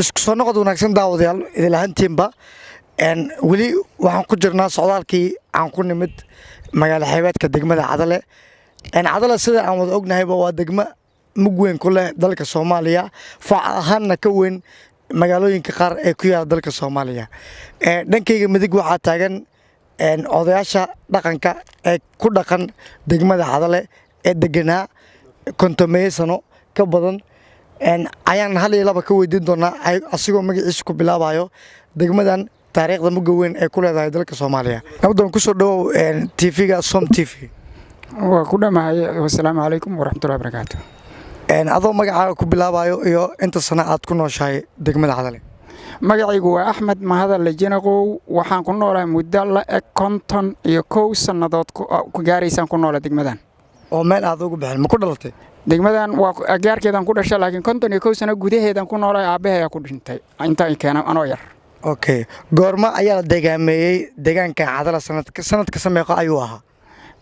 Isku soo noqod wanaagsan, daawadayaal idilahantiinba. Weli waxaan ku jirnaa socdaalkii aan ku nimid magaalo xeebeedka degmada Cadale. Cadale, sida aan wada ognahayba, waa degmo mug weyn ku leh dalka Soomaaliya, fac ahaanna ka weyn magaalooyinka qaar ee ku yaala dalka Soomaaliya. Dhankayga midig waxaa taagan odayaasha dhaqanka ee ku dhaqan degmada Cadale ee deganaa 50meeyo sano ka badan. Ayaan hal iyo laba ka weydiin doonaa, asigoo magaciisa ku bilaabayo, degmadan taariikhda mugga weyn ee ku leedahay dalka Soomaaliya. Nabadoon, kusoo dhawow TV-ga Som TV. Waa ku dhamahay. Wasalaamu calaykum waraxmatullahi barakaatu. Adoo magacaaga ku bilaabayo iyo inta sano aad ku nooshahay degmada Cadale. Magacaygu waa Axmed Mahadalle Jinaqow. Waxaan ku noolahay muddo la eg 51 sannadood ku gaaraysaan ku noola degmadan. Oo meel aad ugu bixin ma ku dhalatay? Degmadan waa agaarkeedaan ku dhashay, laakiin 51 sano gudaheedaan ku noolahay. Aabbahay ayaa ku dhintay intaa keena anoo yar. Okay, goorma ayaa la deegaameeyey deegaanka Cadale? Sanadka sameeqo ayuu ahaa?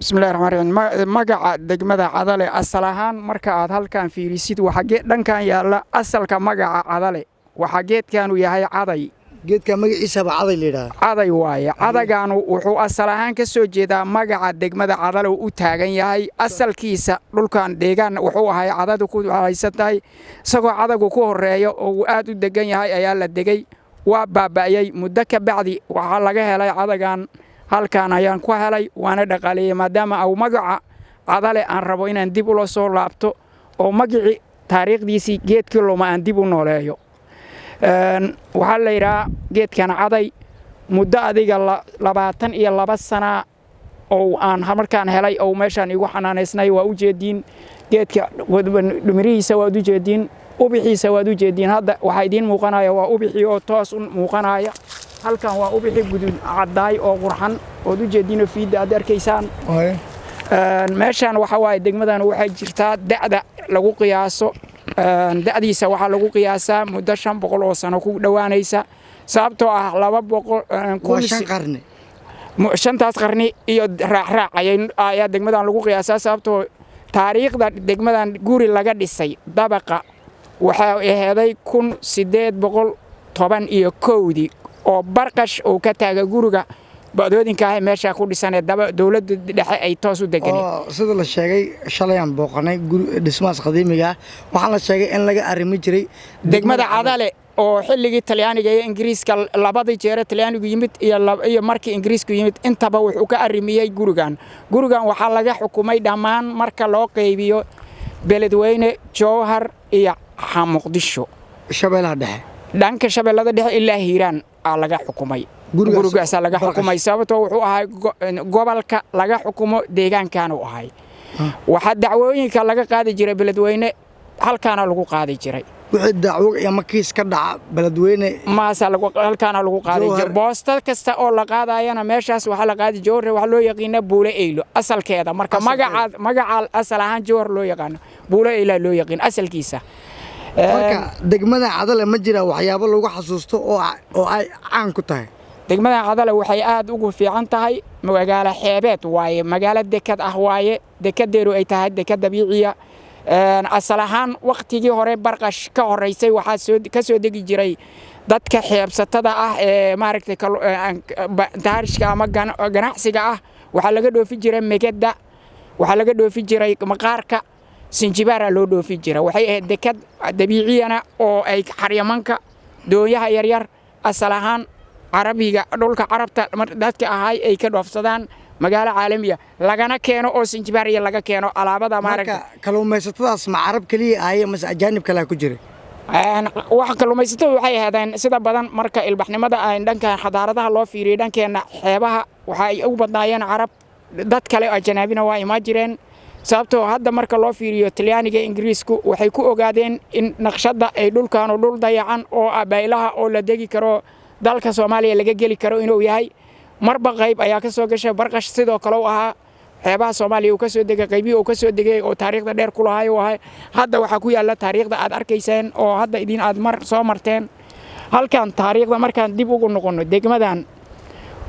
Bismillahi raxmaan raxiim. Magaca degmada Cadale asal ahaan, marka aad halkan fiirisid, waxa dhankan yaalla asalka magaca Cadale. Waxaa geedkaanu yahay caday. Geedka magaciisaba caday la yidhahda? Caday waaye. Cadagaanu wuxuu asal ahaan ka soo jeedaa magaca degmada Cadale uu u taagan yahay. Asalkiisa dhulkan deegaan wuxuu ahay cadadu ku haysan tahay. Isagoo cadagu ku horeeyo oo uu aad u degan yahay ayaa la degay. Waa baaba'yey muddo ka bacdi. Waxaa laga helay cadagan halkan ayaan ku helay, waana dhaqaaleeyey, maadaama au magaca Cadale aan rabo inaan dib ula soo laabto oo magicii taariikhdiisii geedkii luma aan dib u nooleeyo. Waxaa la yidhahaa geedkan caday. Muddo adiga 22 sana oo aan markaan helay oo meeshaan igu xanaanaysnay. Waa u jeediin geedka dhumirihiisa, waad u jeediin ubixiisa, waad u jeediin. Hadda waxaa idiin muuqanaya waa ubixii oo toos u muuqanaya. Halkan waa ubixii guduud caddaay oo qurxan ood u jeediinoo fiidda aad arkaysaan. Meeshaan waxa waaye degmadan waxay jirtaa da'da lagu qiyaaso, da'diisa waxaa lagu qiyaasaa muddo 500 oo sano ku dhowaanaysa, sababtoo ah 200 Waa 5 qarni. Shantaas qarni iyo raacraac ayaa degmadan lagu qiyaasaa, sababtoo taariikhda degmadan guri laga dhisay dabaqa waxaa aheeday 1811-dii oo Barqash uu ka taaga guriga badooyinka ah meesha ku dhisan ee dowladda dhexe ay toos u deganeed. Oo sida la sheegay, shalayaan booqanay guri dhismahaas qadiimiga ah. Waxaa la sheegay in laga arrimi jiray degmada Cadale oo xilligii Talyaaniga iyo Ingiriiska, labadii jeere Talyaanigu yimid iyo markii Ingiriisku yimid intaba, wuxuu ka arrimiyey gurigan. Gurigan waxaa laga xukumay dhammaan marka loo qaybiyo Beledweyne, Jowhar iyo Muqdisho. Shabeellaha Dhexe. Dhanka Shabeellada Dhexe ilaa Hiiraan aa laga xukumay. Gurigaasaa laga xukumay, sababtoo wuxuu ahay gobolka laga xukumo deegaankaanu ahay. Waxaa dacwooyinka laga qaadi jiray Beledweyne, halkaana lagu qaadi jiray. Wixii dacwo ama kiis ka dhaca Beledweyne maasa halkaana lagu qaadi jiray. Boosta kasta oo la qaadayana meeshaas waxaa la qaadi Jowhar. Waxaa loo yaqiina Buule Eylo asalkeeda. Marka magaca asal ahaan Jowhar loo yaqaano, Buule Eyla loo yaqiin asalkiisa. Marka degmada Cadale ma jira waxyaabo lagu xasuusto oo ay caan ku tahay? Degmada Cadale waxay aad ugu fiican tahay magaalo xeebeed waaye, magaalo dekad ah waaye, dekadeeru ay tahay dekad dabiiciya. Asal ahaan waqtigii hore Barqash ka horeysay waxaa soo ka soo degi jiray dadka xeebsatada ah ee maaragtay taarishka ama ganacsiga ah. Waxaa laga dhoofi jiray megada, waxaa laga dhoofi jiray maqaarka Sinjibaara loo dhoofi jiray. Waxay ahayd dekad dabiiciyana oo ay xaryamanka doonyaha yaryar asal ahaan Carabiga, dhulka Carabta dadka ahay ay ka dhoofsadaan, magaalo caalamiya lagana keeno oo Sinjibaariya laga keeno alaabada maaragta. Marka kalluumaysatadaas ma Carab keliya ahaye mase ajaanib kalea ku jiray? Wax kalluumaysatadu waxay ahaadeen sida badan marka ilbaxnimada aan dhanka xadaaradaha loo fiiriyo, dhankeenna xeebaha waxay ugu badnaayeen Carab. Dad kale oo ajanaabina waa imaan jireen, sababtoo hadda marka loo fiiriyo Talyaaniga, Ingiriisku waxay ku ogaadeen in naqshadda ay dhulkaanu dhul dayacan oo abaylaha oo la degi karo, dalka Soomaaliya laga geli karo inuu yahay. Marba qayb ayaa ka soo gashay. Barqash sidoo kale u ahaa xeebaha Soomaaliya uu ka soo degay, qaybihii uu ka soo degay oo taariikhda dheer ku lahay uu ahay. Hadda waxaa ku yaalla taariikhda aad arkayseen oo hadda idin aad mar soo marteen halkan. Taariikhda markaan dib ugu noqonno, degmadan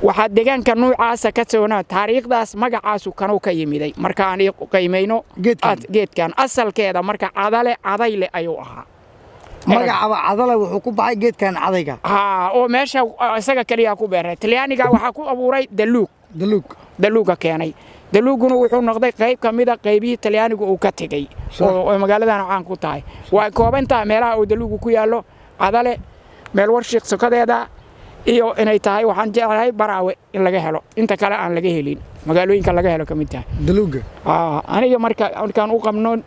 waxaa deegaanka nuucaasa ka soonaa taariikhdaas magacaasu kanuu ka yimiday. Marka aan qiimayno geedkan asalkeeda, marka Cadale cadayle ayuu ahaa. Magacaba Cadale wuxuu ku baxay geedkan cadayga. Haa, oo meesha isaga keliya ku beeray. Talyaaniga waxaa ku abuuray daluug. Daluug. Daluuga keenay. Daluuguna wuxuu noqday qayb ka mid a qaybihii Talyaanigu uu ka tegey oo magaaladan caan ku tahay. Waa kooban tahay meelaha uu daluugu ku yaallo Cadale, meel Warshiiq sokadeeda iyo inay tahay waxaan jeclahay Baraawe in laga helo, inta kale aan laga helin, magaalooyinka laga helo ka mid tahay. Daluuga. Aniga marka markaan u qabno,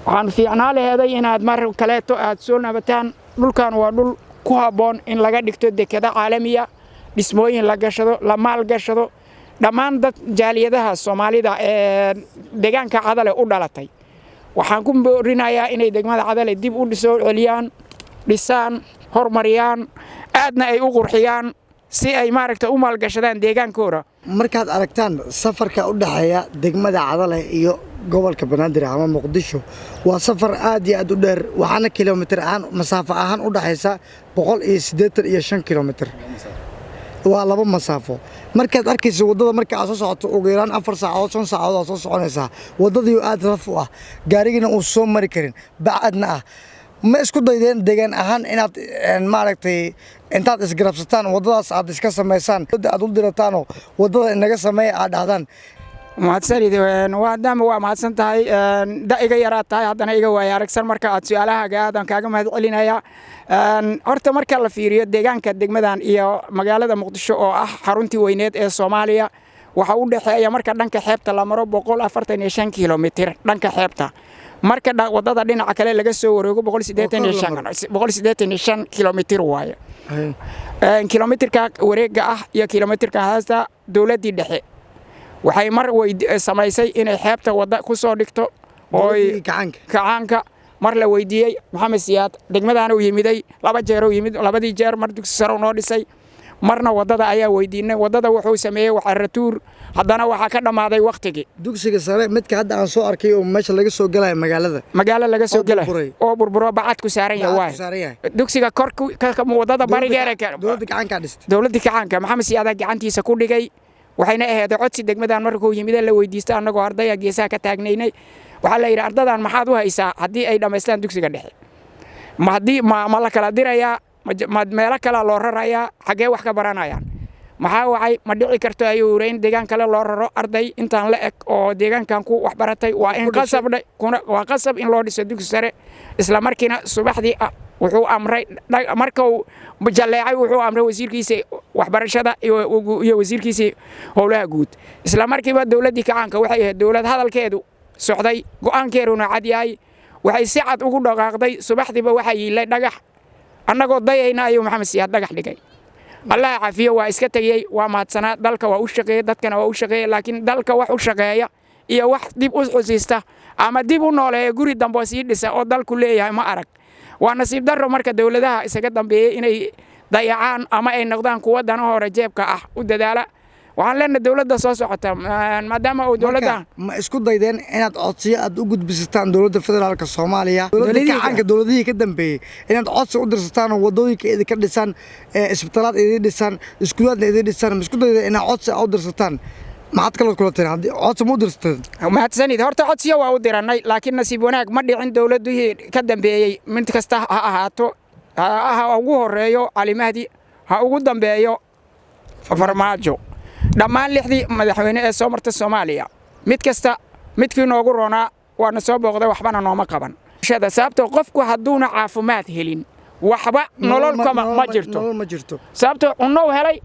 waxaan fiicnaa laheeday inaad mar kaleeto aad soo nabataan. Dhulkan waa dhul ku habboon in laga dhigto dekado caalamiya, dhismooyin la gashado, la maalgashado. Dhammaan dad jaaliyadaha Soomaalida ee deegaanka Cadale u dhalatay waxaan ku boorinayaa inay degmada Cadale dib u soo celiyaan, dhisaan, horumariyaan, aadna ay u qurxiyaan si ay maaragta u maalgashadaan deegaankooda. Markaad aragtaan safarka u dhexeeya degmada Cadale iyo gobolka Banaadir ama Muqdisho, waa safar aad iyo aad u dheer, waxaana kilomitir ahaan, masaafo ahaan u dhexaysa 185 kilomitir. Waa laba masaafo. Markaad arkayso waddada marka aad soo socoto, ugu yaraan 4 saacadood, 5 saacadood aad soo soconaysaa, waddadii aad raf u ah, gaarigina uu soo mari karin, bacadna ah. Ma isku daydeen deegaan ahaan inaad maaragtay intaad isgarabsataan waddadaas aad iska samaysaan, aad u dirataanoo waddada inaga sameeya aad dhahdaan? Mahadsanid. Maadaama waa mahadsan tahay, da iga yaraad tahay, haddana iga waaya aragsan, marka aad su-aalahaaga aadan kaaga mahad celinayaa. Horta marka la fiiriyo deegaanka degmadan iyo magaalada Muqdisho oo ah xaruntii weyneed ee Soomaaliya, waxa u dhexeeya marka dhanka xeebta la maro 145 kilomitir dhanka xeebta, marka wadada dhinaca kale laga soo wareego 185 kilomitir waaye. Kilomitirka wareegga ah iyo kilomitirka haasta, dowladdii dhexe waxay mar samaysay inay xeebta wadda ku soo dhigto. Dowladdii kacaanka. Kacaanka mar la weydiiyey Maxamed Siyaad, degmadaana uu yimiday laba jeer uu yimid. Labadii jeer mar dugsi sare noo dhisay, marna waddada ayaa weydiinay. Waddada wuxuu sameeyey waxaratuur, haddana waxaa ka dhammaaday waqtigii. Dugsiga sare midka hadda aan soo arkay oo meesha laga soo galayo magaalada. Magaalo laga soo oo gelay burburay. Oo burburo, bacad ku saaran yahay. Bacad waay ku saaran yahay. Dugsiga kor waddada barigeera. Dowladda gacankaa dhistay. Dowladdii kacaanka Maxamed Siyaadaa gacantiisa ku dhigay, waxayna ahayd codsi degmadan markuu yimid la weydiista. Annagoo ardaya geesaha ka taagnaynay waxaa la yidhi, ardadan maxaad u haysaa haddii ay dhammaystaan dugsiga dhexe? Ma haddii ma la kala dirayaa? Ma meelo kale loo rarayaa? Xaggee wax ka baranayaan? Maxaa wacay, ma dhici karto ayuu yidhi in deegaan kale loo raro arday intaan la eg oo deegaankan ku wax baratay. Waa in Ku dhashay. qasab waa qasab in loo dhiso dugsi sare. Isla markiina subaxdii wuxuu amray, markuu jalleecay, wuxuu amray wasiirkiisa waxbarashada iyo wasiirkiisii howlaha guud. Isla markiiba dowladdii kacaanka waxay ahayd dowlad hadalkeedu socday, go'aankeeduna cad yahay. Waxay si cad ugu dhaqaaqday. Subaxdiiba waxaa yiilay dhagax. Annagoo dayayna ayuu Maxamed Siyaad dhagax dhigay. Allah cafiyo, waa iska tegiyey, waa mahadsanaa. Dalka waa u shaqeeyey, dadkana waa u shaqeeyey, laakiin dalka wax u shaqeeya iyo wax dib u xusiista ama dib u nooleeya, guri dambe oo sii dhisa oo dalku leeyahay ma arag. Waa nasiib darro marka dowladaha isaga dambeeyey inay dayacaan ama ay noqdaan kuwa danahooda jeebka ah u dadaala. Waxaan leenahay dowladda soo socota, maadaama uu dowladda Marka, ma isku daydeen inaad codsiyo aad u gudbisataan dowladda federaalka Soomaaliya, dowladda kacaanka, dowladihii ka dambeeyey, inaad codsi u dirsataan oo wadooyinka idinka dhisaan, isbitaalaad idin dhisaan, iskuulaadna idin dhisaan? Ma isku daydeen inaad codsi u dirsataan? Maxaad kaloo kula tirin haddii codsi ma u dirsateen? Mahadsanid. Horta codsiyo waa u dirannay, laakiin nasiib wanaag ma dhicin. Dowladihii ka dambeeyey mid kasta ha ahaato, ha ugu horeeyo Cali Mahdi, ha ugu dambeeyo Farmaajo, dhammaan lixdii madaxweyne ee soo marta Soomaaliya, mid kasta midkii noogu roonaa waana soo booqday, waxbana nooma qaban. Sababtoo qofku hadduuna caafimaad helin, waxba nolol kama ma jirto. Nolol ma jirto. Sababtoo cunnou helay,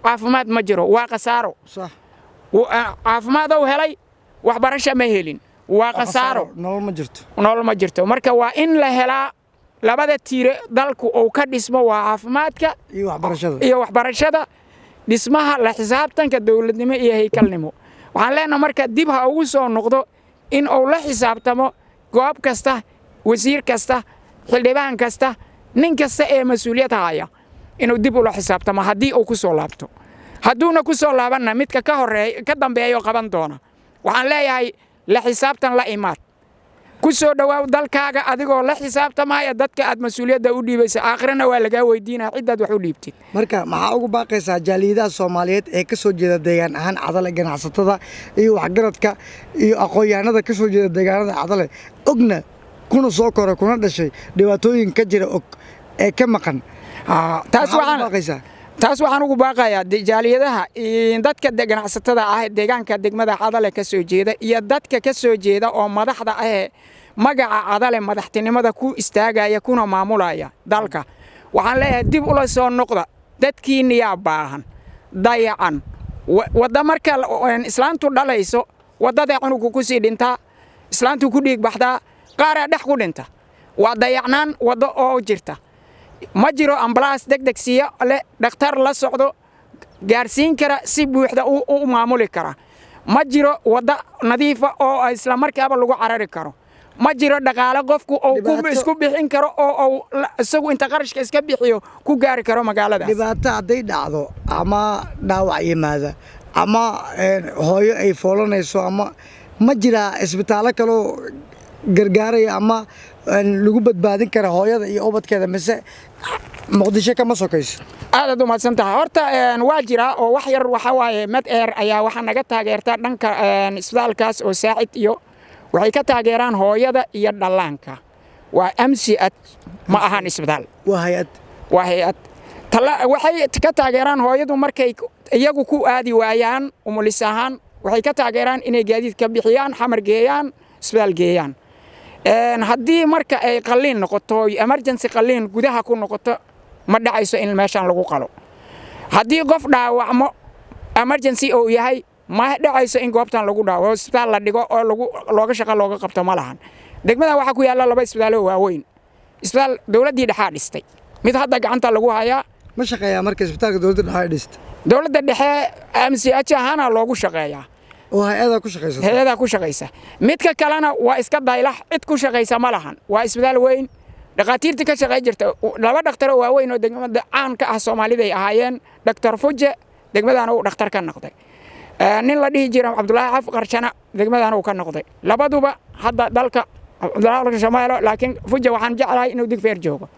caafimaad ma jiro, waa khasaaro. Caafimaad ou helay, waxbarasho ma helin, waa khasaaro. Nolol ma jirto. Nolol ma jirto. Marka waa in la helaa labada tiire dalku uu ka dhismo, waa caafimaadka iyo waxbarashada. Iyo waxbarashada, dhismaha la xisaabtanka dowladnimo iyo haykalnimo. Waxaan leenahay marka dib ha ugu soo noqdo in uu la xisaabtamo goob kasta, wasiir kasta, xildhibaan kasta, nin kasta ee mas-uuliyad haya inuu dib ula xisaabtamo haddii uu ku soo laabto. Hadduuna ku soo laabanna, midka ka horeeya, ka dambeeya oo qaban doona, waxaan leeyahay la xisaabtan la imaad. Ku soo dhowaaw dalkaaga adigoo la xisaabtamaya dadka aad mas-uuliyadda u dhiibaysa. Aakhirana waa lagaa weydiinaya ciddaad wax u dhiibtid. Marka maxaa ugu baaqaysaa jaaliyadaha Soomaaliyeed ee ka soo jeeda deegaan ahaan Cadale, ganacsatada iyo waxgaradka iyo aqoon-yahanada ka soo jeeda deegaanada Cadale, ogna Kuna soo koray, kuna dhashay, dhibaatooyin ka jira og ee ka maqan. Taas Maxaad ugu waxaan baaqaysaa? Taas waxaan ugu baaqayaa jaaliyadaha, dadka ganacsatada ah ee deegaanka degmada Cadale ka soo jeeda iyo dadka ka soo jeeda oo madaxda ah ee magaca Cadale madaxtinimada ku istaagaya kuna maamulaya dalka. Waxaan leeyahay, dib ula soo noqda dadkiinniyaa baahan, dayacan. Wadda marka islaantu dhalayso, waddada cunugu ku sii dhintaa, islaantu ku dhiig baxdaa, qaaraa dhex ku dhinta. Waa dayacnaan waddo oo jirta. Ma jiro ambalaas degdeg siiya leh, dhakhtar la socdo, gaarsiin kara, si buuxda u maamuli kara. Ma jiro waddo nadiifa oo isla markaaba lagu carari karo. Ma jiro dhaqaale qofku uu isku bixin karo oo uu isagu inta qarashka iska bixiyo ku gaari karo magaaladaas. Dhibaato hadday dhacdo ama dhaawac yimaada ama hooyo ay foolanayso, ama ma jiraa isbitaallo kaloo gargaaraya ama lagu badbaadin kara hooyada iyo ubadkeeda, mise Muqdisho kama sokayso? Aadaad u mahadsan tahay. Horta waa jiraa oo wax yar waxa waaye Med Air ayaa waxaa naga taageerta dhanka isbitaalkaas oo saacid iyo waxay ka taageeraan hooyada iyo dhallaanka. Waa MCH, ma ahan isbitaal. Waa hay-ad. Waa hay-ad. Waxay ka taageeraan hooyadu markay iyagu ku aadi waayaan umulis ahaan, waxay ka taageeraan inay gaadiid ka bixiyaan, Xamar geeyaan, isbitaal geeyaan. Haddii marka ay qalliin noqoto, emergency qalliin gudaha ku noqoto, ma dhacayso in meeshaan lagu qalo. Haddii qof dhaawacmo, emergency uu yahay, ma dhacayso in goobtan lagu dhaawaco, isbitaal la dhigo oo lagu looga shaqo looga qabto ma lahan. Degmadan waxaa ku yaalla laba isbitaal oo waaweyn. Isbitaal dowladdii dhexaa dhistay, mid hadda gacanta lagu hayaa. Ma shaqeeyaa marka isbitaalka dowladda dhexe ay dhistay? Dowladda dhexe MCH ahaana loogu shaqeeyaa. Oo hay-adaa ku shaqaysata? Hay-adaa ku shaqaysa. Midka kalena waa iska daylax, cid ku shaqaysa ma lahan. Waa isbitaal weyn. Dhakhaatiirtii ka shaqay jirta, laba dhakhtar oo waaweyn oo degmada caan ka ah Soomaalida ay ahaayeen. Doctor Fuje degmadana uu dhakhtar ka noqday, nin la dhihi jira Cabdulaahi Xaf Qarshana degmadana uu ka noqday. Labaduba hadda dalka, Cabdulaahi Qarshe ma helo, laakiin Fuje waxaan jeclahay inuu Digfeer joogo.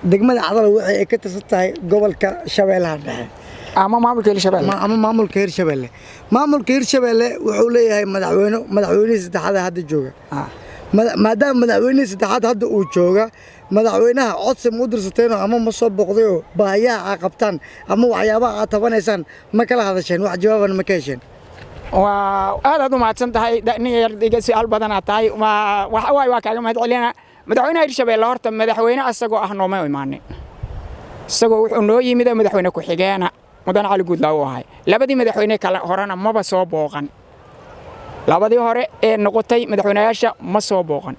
Degmada Cadalo waxay ay ka tirsan tahay gobolka Shabeellaha Dhexe ama maamulka Hirshabelle. Ama maamulka Hirshabelle. Maamulka Hirshabelle wuxuu leeyahay madaxweyne, madaxweynihii saddexaad hadda jooga. Maadaama madaxweynihii saddexaad hadda uu jooga, madaxweynaha codsi ma u dirsateeno ama ma soo booqdayoo baahiyaha aa qabtaan ama waxyaabaha aad tabanaysaan ma kala hadasheen? Wax jawaabana ma ka hesheen? Waa aad u mahadsan tahay. Nin yar iga su'aal badan aad tahay. Waxa waaye, waa kaaga mahad celina. Madaxweynaha Hirshabelle horta madaxweyne asagoo ah nooma imaanin. Isagoo wuxuu noo yimid madaxweyne ku-xigeena, Mudan Cali Guudlaa uu ahay. Labadii madaxweyne kale horena maba soo booqan. Labadii hore ee noqotay madaxweynayaasha ma soo booqan.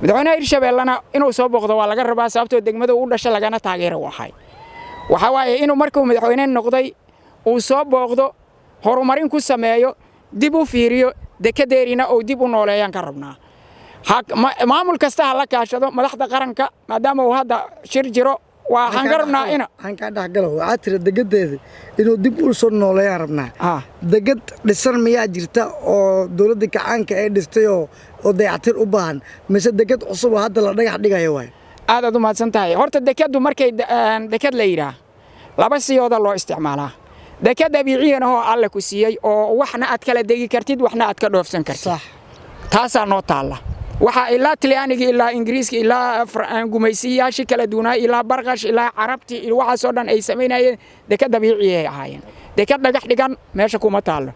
Madaxweynaha Hirshabellena inuu soo booqdo waa laga rabaa, sababtoo degmada u dhasha lagana taageero u ahay. Waxa waaye inuu markuu madaxweyne noqday uu soo booqdo, horumarin ku sameeyo, dib u fiiriyo dekedeerina uu dib u nooleeyaan ka rabnaa. Maamul kasta ha la kaashado madaxda qaranka, maadaama uu hadda shir jiro. Waxaan ka rabnaa ina Waxaan kaa dhexgalo. Waxaa tiri degadeeda inuu dib u soo nooleeyaan rabnaa. Degad dhisan miyaa jirta oo dowladda kacaanka ay dhistay oo dayactir u baahan, mise degad cusub oo hadda la dhagax dhigayo waay? Aad aad u mahadsan tahay. Horta dekadu markay dekad la yidhaah, laba siyooda loo isticmaalaa. Dekad dabiiciyan ahoo Alle ku siiyey oo waxna aad kala degi kartid, waxna aad ka dhoofsan kartid, taasaa noo taalla. Waxaa ilaa Talyaaniga, ilaa Ingiriiska, ilaa gumaysiyaashii kala duwanaa, ilaa Barqash, ilaa Carabti iyo waxaasoo dhan ay samaynayeen dekad dabiici ay ahaayeen. Dekad dhagax dhigan meesha kuma taallo,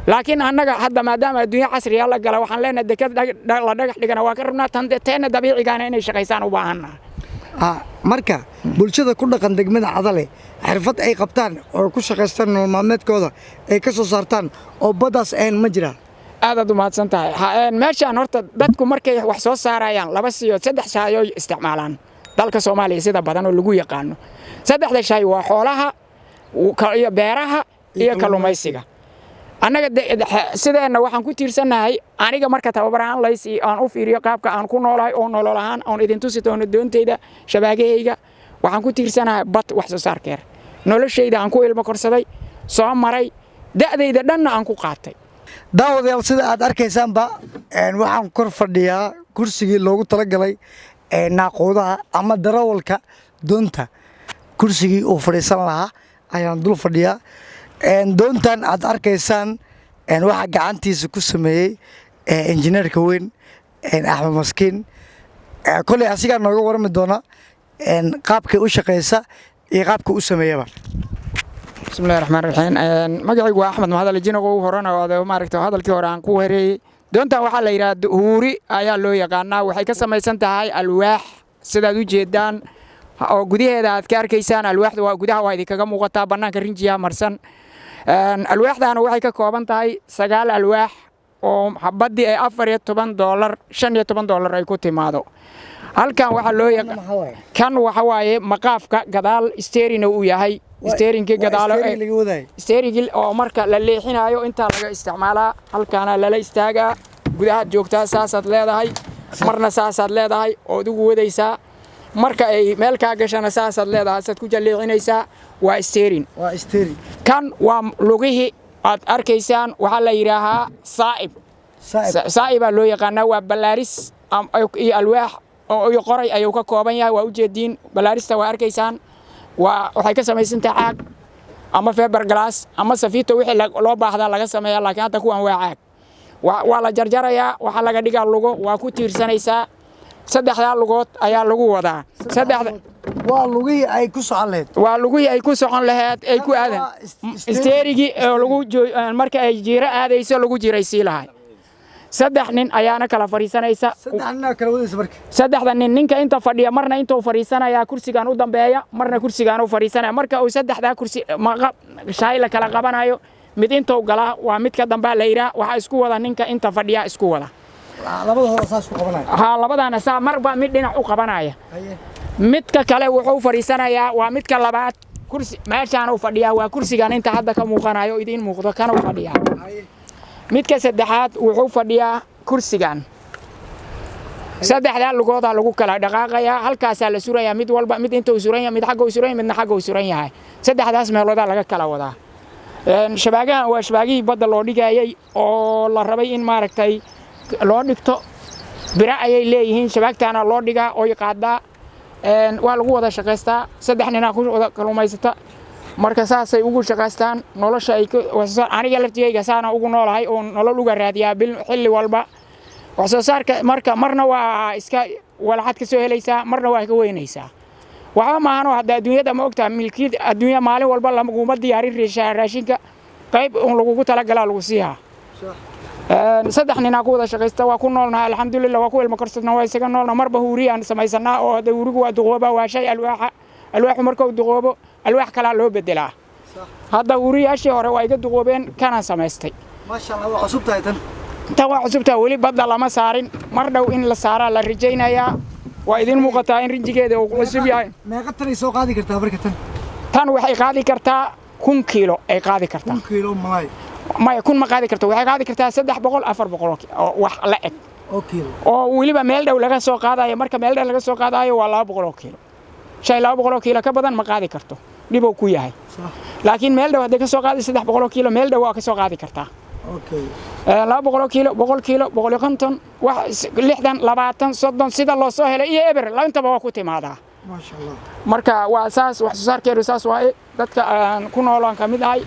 laakiin annaga hadda maadaama adduunyo casriya la gala, waxaan leenahay dekad la dhagax dhigana waa ka rabnaa, tan teenna dabiicigaana inay shaqaysaan u baahannaha. Marka bulshada ku dhaqan degmada Cadale xirfad ay qabtaan oo ku shaqaystaan, nolol maalmeedkooda ay ka soo saartaan oo baddaas ahayn ma jiraa? Aad aad u mahadsan tahay. Meeshaan horta dadku markay wax soo saarayaan laba siyood, saddex shaayooy isticmaalaan dalka Soomaaliya sida badan oo lagu yaqaano. Saddexda shay waa xoolaha iyo beeraha iyo kalluumaysiga. Annaga sideenna waxaan ku tiirsannahay, aniga marka tababar ahaan laysi aan u fiiriyo qaabka aan ku noolahay oo nolol ahaan oon idin tusi doono doontayda, shabaagahayga, waxaan ku tiirsanahay bad wax soo saarkeer. Noloshayda aan ku ilmo korsaday, soo maray, da'dayda dhanna aan ku qaatay. Daawadayaal, sida aad arkaysaanba, waxaan kor fadhiyaa kursigii loogu talagalay naaquudaha ama darawalka doonta. Kursigii uu fadhiisan lahaa ayaan dul fadhiyaa. Doontan aad arkaysaan waxaa gacantiisa ku sameeyey injineerka weyn. Axmed Maskiin. Kolley asigaa nooga warami doona qaabkay u shaqeysa iyo qaabka u sameeyaba. Bismillahi raxmaan raxiim. Magacaygu waa Axmed Mahadale Jinogow. Horena maaragta hadalkii hore aan ku hereeyey. Doontan waxaa la yidhaha huuri ayaa loo yaqaanaa. Waxay ka samaysan tahay alwaax, sidaad u jeedaan oo gudaheeda aad ka arkaysaan. Alwaaxda waa gudaha, waa idinkaga muuqataa, bannaanka rinjiyaa marsan. Alwaaxdaana waxay ka kooban tahay 9 alwaax oo xabaddii ay $14, $15 ay ku timaado. Halkan waxaa loo yaqaan kan waxa waaye maqaafka gadaal, steerina uu yahay, steerinkii gadaalo, steeringii oo marka la leexinayo intaa laga isticmaalaa. Halkaana lala istaagaa, gudahaad joogtaa, saasaad leedahay, marna saasaad leedahay ood ugu wadaysaa. Marka ay meel kaa gashana saasaad leedahay, saad ku jalleecinaysaa. Waa steering. Waa steering. Kan waa lugihii aad arkaysaan. Waxaa la yidhaahaa saa'ib, saa'ibaa loo yaqaanaa. Waa ballaaris iyo alwaax iyo qoray ayuu ka kooban yahay. Waa ujeediin, ballaarista waa arkaysaan. Waa waxay ka samaysan tahay caag ama fiber glass ama safito, wixii loo baahdaa laga sameeyaa, laakiin hadda kuwan waa caag. Waa la jarjarayaa, waxaa laga dhigaa lugo, waa ku tiirsanaysaa. Saddexdaa lugood ayaa lagu wadaa. Saddexda waa lugihii ay ku socon lahayd. Waa lugihii ay ku socon lahayd, ay ku aadan steerigii oo lagu marka ay jiiro aadayso lagu jiraysii lahay. Saddex nin ayaana kala fadhiisanaysa. Saddex nin kala wadaysa marka. Saddexda nin, ninka inta fadhiya marna intuu fadhiisanayaa kursigan u dambeeya, marna kursigan u fadhiisanaya. Marka uu saddexdaa kursi shaay la kala qabanayo, mid intuu galaa, waa midka dambaa la yidhaah. Waxaa isku wada ninka inta fadhiya isku wada. Labada hore saas ku qabanaya. Haa, labadaana saa marba mid dhinac u qabanaya. Midka kale wuxuu fadhiisanayaa waa midka labaad, kursi meeshaan uu fadhiyaa, waa kursigan inta hadda ka muuqanayo, idiin muuqdo, kana u fadhiyaa. Midka saddexaad wuxuu fadhiyaa kursigan. Saddexdaa lugoodaa lagu kala dhaqaaqayaa. Halkaasaa la surayaa mid walba, mid intuu suran yahay, mid xagga uu suran yahay, midna xagga uu suran yahay. Saddexdaas meeloodaa laga kala wadaa. Shabaagahan waa shabaagihii badda loo dhigayay oo la rabay in maaragtay loo dhigto. Bira ayay leeyihiin, shabaagtaana loo dhigaa oy qaadaa. Waa lagu wada shaqaystaa, saddex ninaa ku wada kaluumaysata. Marka saasay ugu shaqaystaan nolosha ay aniga laftigayga saana ugu noolahay oo nolol uga raadiyaa bil xilli walba wax soo saarka. Marka marna waa iska walaxad ka soo helaysaa, marna waa ka weynaysaa. Waxba maahanoo hadda adduunyada ma ogtaha, milkiyad adduunya maalin walba laguma diyaarin raashinka, qayb un lagugu talagalaa lagu siihaa. Saddex ninaa ku wada shaqaysta, waa ku noolnahay, alxamdulillah. Waa ku ilmo korsadna, waa isaga noolna. Marba huuriyaan samaysanaa oo hadda huurigu waa duqooba, waa shay alwaaxa. Alwaaxu markuu duqoobo alwaax kalaa loo bedelaa. Hadda huuriyaashii hore waa iga duqoobeen, kanaan samaystay. Maasha Allah, waa cusub tahay tan. Tan waa cusubtahay, weli badda lama saarin. Mar dhow in la saaraa la rajaynayaa. Waa idin muuqataa in rinjigeeda uu cusub yahay. Meeqa tanay soo qaadi kartaa marka tan? Tan waxay qaadi kartaa 1000 kiilo ay qaadi kartaa. 1000 kiilo malay? Maya, 1000 ma qaadi karto. Waxay qaadi kartaa 300, 400 oo wax la eg oo kiilo. Oo weliba meel dhow laga soo qaadayo. Marka meel dhow laga soo qaadayo waa 200 oo kiilo. Shay 200 oo kiilo ka badan ma qaadi karto, dhibuu ku yahay. Laakiin meel dhow hadday ka soo qaadi 300 oo kiilo, meel dhow waa ka soo qaadi kartaa. 200 kiilo, 100 kiilo, 150, wax 60, 20, 30, sida loo soo helay iyo eber intaba waa ku timaadaa. Maasha Allah. Marka waa saas wax soo saarkeedu, saas waaye. Dadka aan ku noolaan ka mid ahay.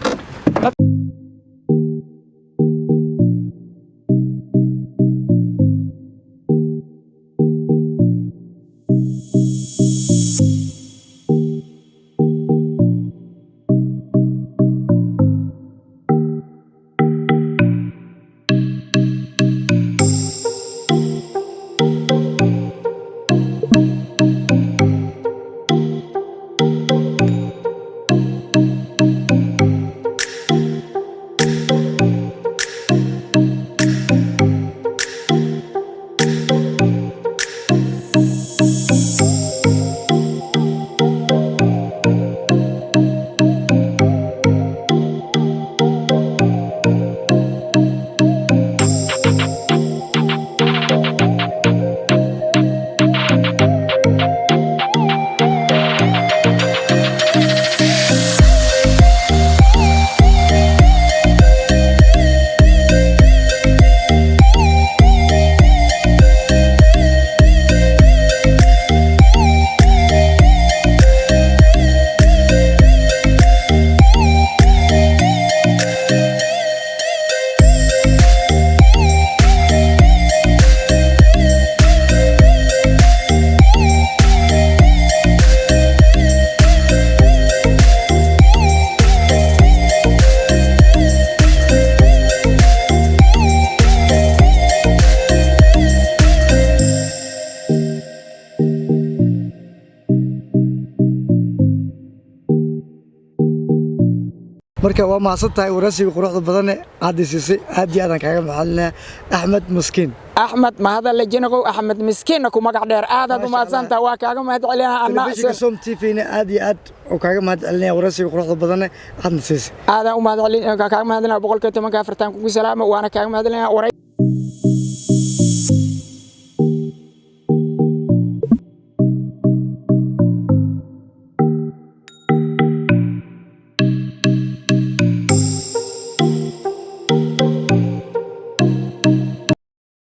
Marka waa mahadsan tahay waraysiga quruxda badane aad i siisay. Aad iyo aadaan kaaga mahadcelinaya, Axmed Maskiin. Axmed Mahadalle Jinaqow, Axmed Miskiinna ku magac dheer, aadaad u Maasha mahadsantaha, waa kaaga mahad celinaa anna. Telefishinka Som TV na aad iyo aad oo kaaga mahad celinaya waraysiga quruxda badane aadna siisay. Aadaan u mahad celin, kaaga mahadcelinaa 114-ka afartan kugu salaamo, waana kaaga mahad celinaa waray.